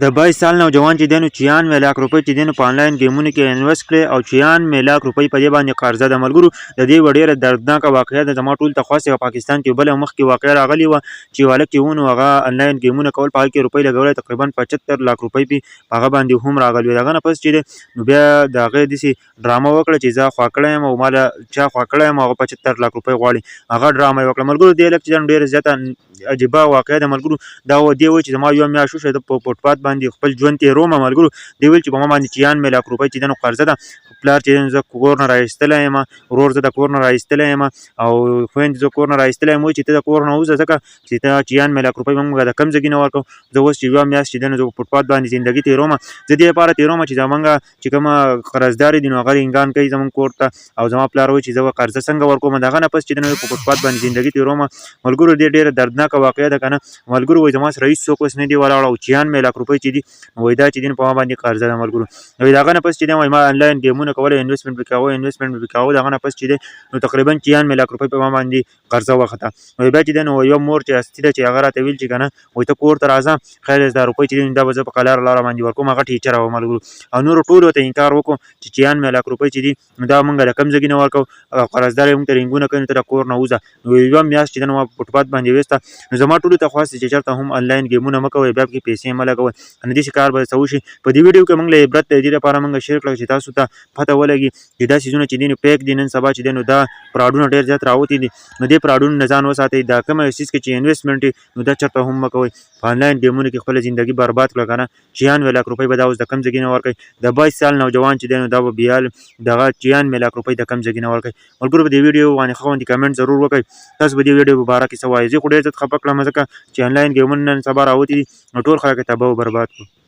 د 22 سال نوجوان چې دی نو 96 لاک روپۍ چې دی نو په انلاین ګیمونو کې انویسټ کړې او 96 لاک روپۍ په دې باندې قرضه ده. ملګرو، د دې یوه ډېره دردناکه واقعه ده. زما ټول ته خواست یوه پاکستان کې بله مخکې واقعه راغلې وه چې یو هلک چې و نو هغه انلاین ګیمونه کول، په هغه کې روپۍ لګولې، تقریبا 75 لاک روپۍ پې په هغه باندې هم راغلې وې. د هغه نه پس چې دی نو بیا د هغې داسې ډرامه وکړه چې زه خوا کړی یم او ما له چا خوا کړی یم، هغه 75 لاک روپۍ غواړي. هغه ډرامه یې وکړه. ملګرو، دې هلک چې ده نو ډېره زیاته عجیبه واقعه ده. ملګرو، دا و دی وایي چې زما یوه میاشت وشوه، زه په فوټپات باندې خپل ژوند تېروم. ملګرو، دی ویل چې په ما باندې 96 لاک روپۍ چې ده نو قرضه ده. پلار چې ده نو زه کور نه را ایستلی یم، ورور زه د کور نه را ایستلی یم او خویندې زه کور نه را ایستلی یم. وایي چې ته د کور نه وځه، ځکه چې ته 96 لاک روپۍ مونږ د کوم ځای نه ورکوو؟ زه اوس چې یوه میاشت چې ده نو زه په فوټپات باندې زندګي تېروم، زه دې لپاره تېروم چې زمونږ چې کومه قرضداري دي نو هغه رینګان کوي زمونږ کور ته او زما پلار وایي چې زه به قرضه څنګه ورکوم. د هغه نه پس چې ده نو په فوټپات باندې زندګي تېروم. ملګرو، دې ډېره دردناکه واقعه ده که نه؟ ملګرو، وایي زما سره هېڅوک اوس نه دي ولاړ او 96 لاک روپۍ چې دي، وایي دا چې دي نو په ما باندې قرضه ده. ملګرو، وایي د هغه نه پس چې دی، وایي ما انلاین ګیمونه کول، انویسټمنټ پې کاوه، انویسټمنټ مې پې کاوه. د هغه نه پس چې دی نو تقریبا 96 لاک روپۍ په ما باندې قرضه وخته. وایي بیا چې دی نو یو مور چې هستي ده چې هغه راته ویل چې که نه، وایي ته کور ته راځه، خیر دا روپۍ چې دی دا به زه په قلاره لاره باندې ورکوم. هغه ټیچر وه. ملګرو، او نورو ټولو ته انکار وکړو چې 96 لاک روپۍ چې دي نو دا مونږ له کوم ځای نه ورکوو او قرضدار یې مونږ ته رینګونه کوي، نو ته د کور نه وځه. نو یوه میاشت چې ده نو ما په فوټپات باندې ویسته. نو زما ټولو ته خواست چې چېرته هم انلاین ګیمونه مه کوئ، بیا پکې پیسې مه لګوئ، نو داسې کار به څه وشي. په دې ویډیو کې مونږ له عبرت د دې لپاره مونږ شیر کړل چې تاسو ته پته ولګي چې دا څیزونه چې دي نو فیک دي. نن سبا چې دی نو دا فراډونه ډېر زیات راوتي دي، نو دې فراډونو نه ځان وساتئ. دا کوم یو څیز کې چې انویسټمنټ وي نو دا چېرته هم مه کوئ. په انلاین ګیمونو کې خپله زندګي برباد کړه که نه؟ 96 لاک روپۍ به دا اوس د کوم ځای نه ورکوي؟ د 22 سال نوجوان چې دی نو دا به بیا دغه 96 لاک روپۍ د کوم ځای نه ورکوي؟ ملګرو، په دې ویډیو باندې ښه غوندې کمنټ ضرور وکړئ. تاسو په دې ویډیو په باره کې څه وایئ؟ زه خو ډېر زیات خفه کړم، ځکه چې انلاین ګیمونه نن سبا راوتي دي نو ټول خلک یې تباه او برباد کړو.